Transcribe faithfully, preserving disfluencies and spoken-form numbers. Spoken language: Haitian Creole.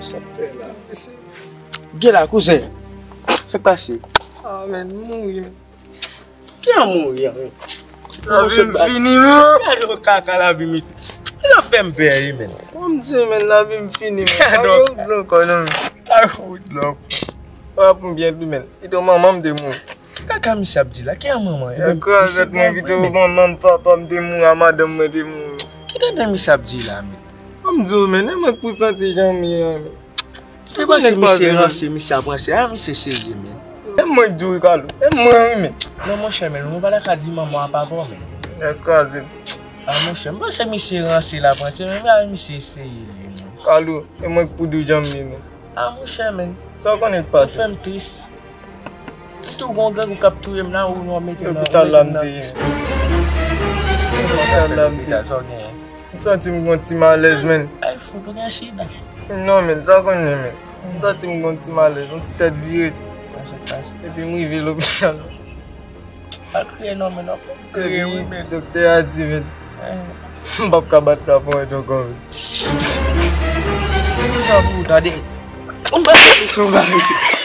Sa k fè la? Gen la, kouzen. Sa k pase? Ah, men, m mouri, men. Ki an mouri an, men? Lavi m fini, men. Gade yon kaka lavi m. Sa fè m pè, wi, men. Bon, m di, men, lavi m fini, men. Gade yon blan kò, non, men. Gade yon blan. Wa pou m byen pi, men. Pito manman m te mouri. Ki kaka misye ap di la? Ki an manman? Misye kraze tèt mwen, pito manman m, papa m te mouri, a madanm mwen te mouri. Ki kaka misye ap di la, men? Bon, m di w, men, e mwen k pou santi jan m ye an, men. Ou te panse misye ranse, misye ap ranse. A, misye serye, men. E mwen k di w, Kalou. E mwen, wi, men. Non, monchè, men, ou pa ta ka di manman a papa w, men. Nèg kraze. A, monchè, m panse misye ranse l ap ranse, men, men misye serye, men. Kalou, e mwen k pou di w jan m ye, men. A, monchè, men. Sa w konnen k pase? Ou fè m tris. Tou gon grangou k ap touye m la, ou nou mete m nan, lopital la m te ye. Lopital la m te ye. Sa w genyen? M santi m gon ti malèz, men. Ay, fout, ou gen sida? Non, men, sa w konnen, men. M santi m gon ti malèz, yon ti tèt vire. Epi m rive lopital. Pa kriye non, men, non. Epi doktè a di, men, m p ap ka bat la ponyèt ankò, men. Sa pou ou tande? Ou pa sou bagay.